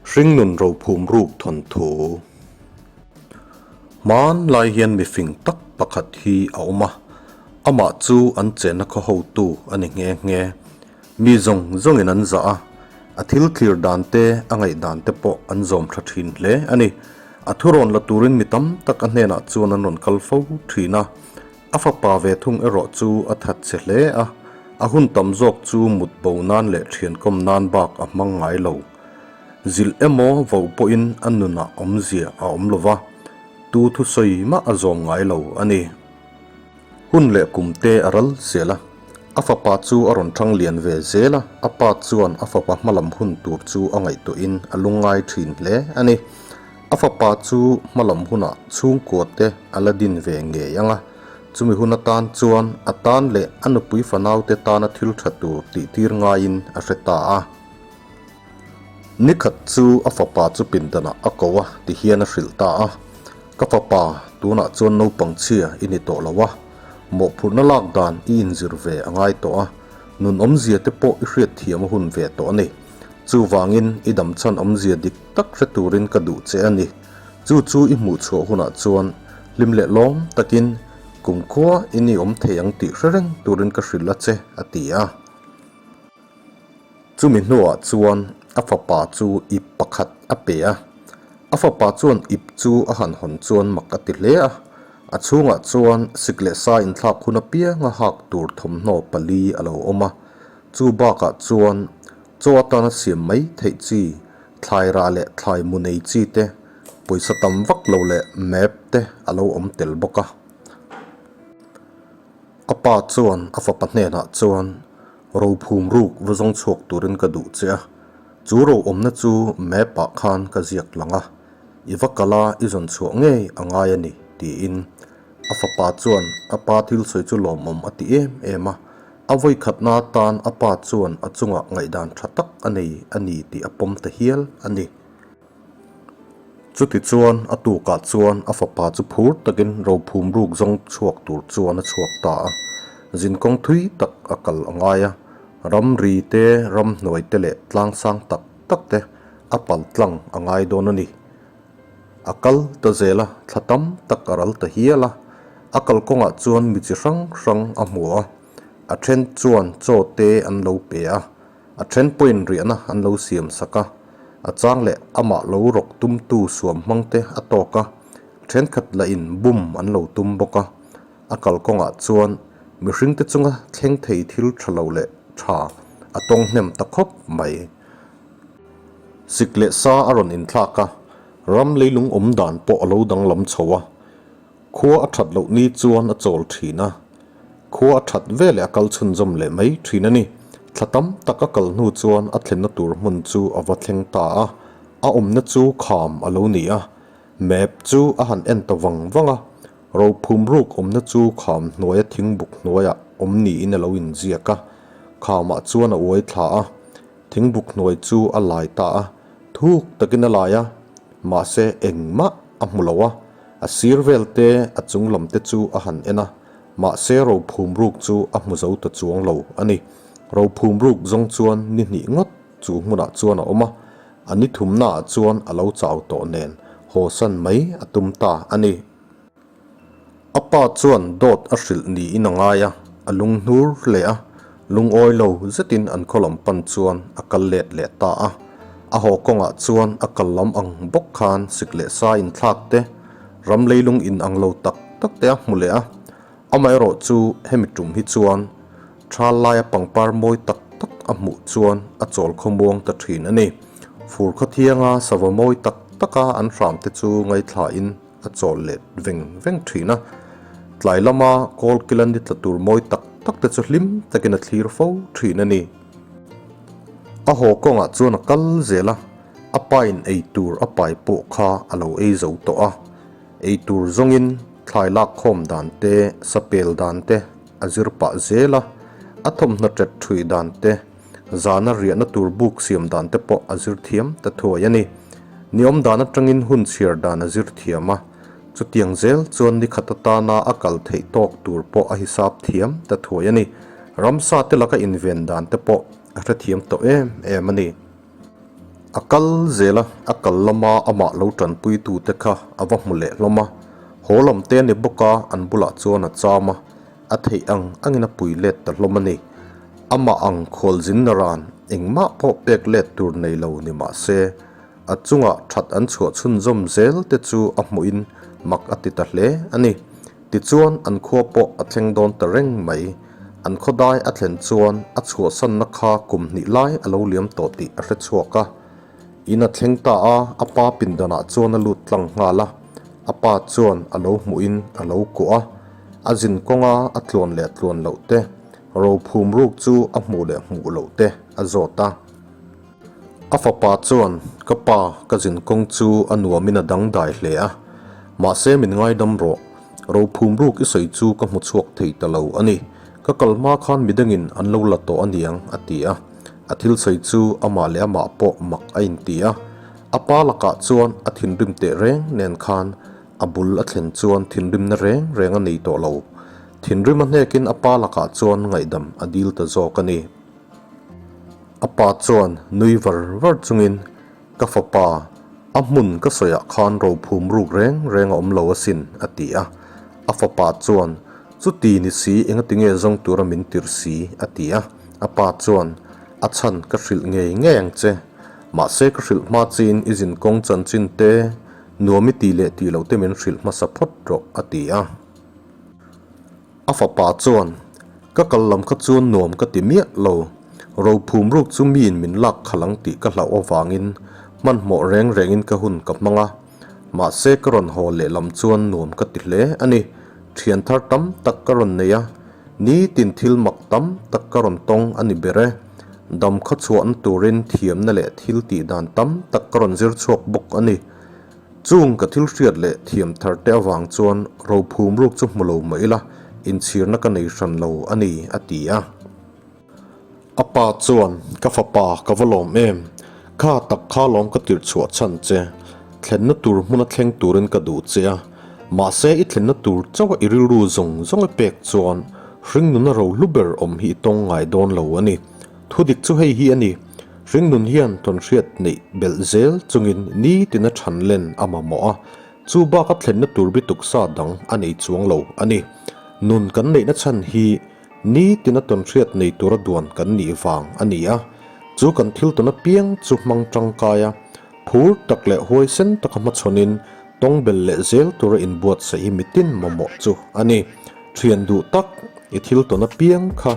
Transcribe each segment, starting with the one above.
Hringnun rophum ruk thawnthu. Hmanlai hian mifing tak pakhat hi a awm a, amah chu an chenna khaw hotu a ni nghe nghe. Mi zawng zawngin an zah a, a thil thlir dan te, a ngaihdan te pawh an zawm tha thin hle a ni. A thurawn la turin mi tam tak a hnenah chuan an rawn kal fo thin a. A fapa ve thung erawh chu a that che hle a, a hun tam zawk chu mut bo nan leh thiankawm nan bak a hmang ngai lo. Zilh emaw vo pawhin a nunah awmzia a awm lo va, tu thusawi mah a zawm ngai lo a ni. Hun leh kum te a ral zel a, a fapa chu a rawn thang lian ve zel a, a pa chuan a fapa hmalam hun tur chu a ngaihtuahin a lungngai thin hle a ni. A fapa chu hmalam hunah chhungkua te a la din ve ngei ang a, chumi hun atan chuan a tan leh a nupui fanaute tana thil tha tur tihtir ngaiin a hre ta a. Nikhat chu a fapa chu pindanah a ko a ti hian a hrilh ta a, Ka fapa, tunah chuan naupang chhia i ni tawh lo a, mawhphurhna lak dan i inzir ve a ngai tawh a, nun awmzia te pawh i hriatthiam a hun ve tawh a ni. Chuvangin i damchhan awmzia dik tak hre turin ka duh che a ni. Chu chu i hmuh chhuah hunah chuan hlim leh lawm takin kumkhua in i awm thei ang tih hre reng turin ka hrilh a che, a ti a. Chumi hnuah chuan a fapa chu ip pakhat a pe a. A fapa chuan ip chu a han hawn chuan mak a ti hle a. A chhungah chuan sik leh sa inthlak hun apianga hak tur thawmhnaw pali a lo awm a. Chu bakah chuan Chaw atana siam mai theih chi, thlai rah leh thlai mu nei chi te, pawisa tam vak lo leh map te a lo awm tel bawk a. A pa chuan a fapa hnenah chuan, Rophum ruk va zawng chhuak turin ka duh che a, chu ro awmna chu map ah khan ka ziak lang a, i va kal a i zawn chhuah ngei a ngai a ni, tiin a fapa chuan a pa thil sawi chu lawmawm a ti em em a. A vawikhatna atan a pa chuan a chungah ngaihdan tha tak a nei a ni tih a pawm ta hial a ni. Chutichuan a tukah chuan a fapa chu phur takin rophum ruk zawng chhuak tur chuan a chhuak ta a. Zinkawng thui tak a kal a ngai a, ramri te, ramhnuai te leh tlangsang tak tak te a pal tlang a ngai dawn a ni. A kal ta zel a, thla tam tak a ral ta hial a. A kalkawngah chuan mi chi hrang hrang a hmu a, a then chuan chaw te an lo pe a, a then pawhin riahna an lo siam sak a, a chang leh amah lo rawk tumtu suam hmang te a tawk a, thenkhat lahin bum an lo tum bawk a. A kalkawngah chuan mihringte chunga thleng thei thil tha lo leh tha a tawng hnem ta khawp mai. Sik leh sa a rawn inthlak a, ram leilung awm dan pawh a lo danglam chho a. Khua a that loh ni chuan a chawl thin a, khua a that veleh a kal chhunzawm leh mai thin a ni. Thla tam tak a kal hnu chuan a thlenna tur hmun chu a va thleng ta a, a awmna chu kham a lo ni a. Map chu a han en ta vang vang a, rophum ruk awmna chu kham hnuaia thingbuk hnuaiah awm niin a lo inziak a, khamah chuan a uai thla a. Thingbuk hnuai chu a lai ta a, thuk takin a lai a, mahse engmah a hmu lo a, a sir vel te, a chung lam te chu a han en a, mahse rophum ruk chu a hmu zo ta chuang lo a ni. Rophum ruk zawng chuan ni hnih ngawt chu hmunah chuan a awm a, a ni thumnaah chuan a lo chau tawh nen hawsan mai a tum ta a ni. A pa chuan dawt a hrilh niin a ngai a, a lung hnur leh a, lungawi lo zetin an khaw lam pan chuan a kal let leh ta a. A haw kawngah chuan a kal lam ang bawk khan sik leh sa inthlak te, ram leilung in ang lo tak tak te a hmu leh a. Amaherawh chu hemi tum hi chuan thal laia pangpar mawi tak tak a hmuh chuan a chawl khawmuang ta thin a ni. Fur khawthianga sava mawi tak taka an hram te chu ngaithlain, a chawl let veng veng thin a, tlai lama kawl kila ni tla tur mawi tak tak te chu hlim takin a thlir fo thin a ni. A haw kawngah chuan a kal zel a, a pain ei tur a pai pawh kha a lo ei zo tawh a, ei tur zawngin thlai lak khawm dan te, sapel dan te a zir pah zel a, a thawmhnaw tet thui dan te, Zana riahna tur buk siam dan te pawh a zir thiam ta thuai a ni. Niawm dan atangin hun chhiar dan a zir thiam a, chutiang zel chuan ni khat atana a kal theih tawk tur pawh a hisap thiam ta thuai a ni. Ramsa te laka inven dan te pawh a hrethiam tawh em em a ni. A kal zel a, a kal lama amah lo tanpuitute kha a va hmu leh hlawm a. Haw lam te a ni bawk a, an bulah chuan a cham a, a theih ang angin a pui let ta hlawm a ni. Amah ang khualzin naran engmah pawh pek let tur nei lo ni mah se, a chungah that an chhuah chhunzawm zel te chu a hmuhin mak a ti ta hle a ni. Tichuan an khua pawh a thleng dawn ta reng mai. An khawdai a thlen chuan a chhuahsanna kha kum hnih lai a lo liam tawh tih a hre chhuak a. In a thleng ta a, a pa pindanah chuan a lut tlang nghal a. A pa chuan a lo hmuhin a lo kuah a. A zin kawnga a tluan leh tluan loh te, rophum ruk chu a hmuh leh hmuh loh te a zawt a. A fapa chuan, Ka pa, ka zin kawng chu a nuamin a dangdai hle a. Mahse min ngaidam rawh. Rophum ruk i sawi chu ka hmu chhuak thei ta lo a ni. Ka kal hma khan midangin an lo la tawh a niang, a ti a. A thil sawi chu amah leh amah pawh mak a inti a. A pa lakah chuan a thinrim teh reng nen khan a bul a thlen chuan thinrimna reng reng a nei tawh lo. Thinrim a hnekin a pa lakah chuan ngaihdam a dil ta zawk a ni. A pa chuan nui var var chungin, Ka fapa, a hmun ka sawiah khan rophum ruk reng reng a awm lo asin, a ti a. A fapa chuan, Chuti ni si, engatinge zawng tura min tirh si? a ti a. A pa chuan, A chhan ka hrilh ngei ngei ang che. Mahse ka hrilh hma chiin i zinkawng chanchin te, nuam i ti leh tih loh te min hrilh hmasa phawt rawh, a ti a. A fapa chuan, Ka kal lam kha chuan nuam ka ti miah lo. Rophum ruk chu miin min lak khalh ang tih ka hlauh avangin hmanhmawh reng rengin ka hun ka hmang a. Mahse ka rawn haw leh lam chuan nuam ka ti hle a ni. Thian thar tam tak ka rawn nei a, nitin thil mak tam tak ka rawn tawng a ni ber e. Dam khaw chhuahna turin thiamna leh thil tih dan tam tak ka rawn zir chhuak bawk a ni. Chung ka thil hriat leh thiam thar te avang chuan rophum ruk chu hmu lo mah ila, inchhirna ka nei hran lo a ni, a ti a. A pa chuan, Ka fapa, ka va lawm em? Kha tak kha lawm ka tirh chhuah chhan che. Thlenna tur hmuna thleng turin ka duh che a. Mahse i thlenna tur chauha i rilru zawng zawng i pek chuan hringnuna rohlu ber awm hi i tawng ngai dawn lo a ni. Thudik chu hei hi a ni. Hringnun hian tawnhriat neih belh zel chungin nitina than len a mamawh a, chu baka thlenna tur bituk sa dang a nei chuang lo a ni. Nun kan neihna chhan hi nitina tawnhriat nei tura duan kan nih vang a ni a, chu kan thil tawn apiang chu hmang tangkai a, phur tak leh huaisen taka hmachhawnin tawng bel leh zel tura inbuatsaih hi mitin mamawh chu a ni. Thian duh tak i thil tawn apiang kha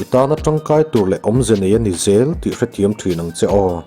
I tana tangkai tur leh awmze nei a ni zel tih hrethiam thin ang che aw.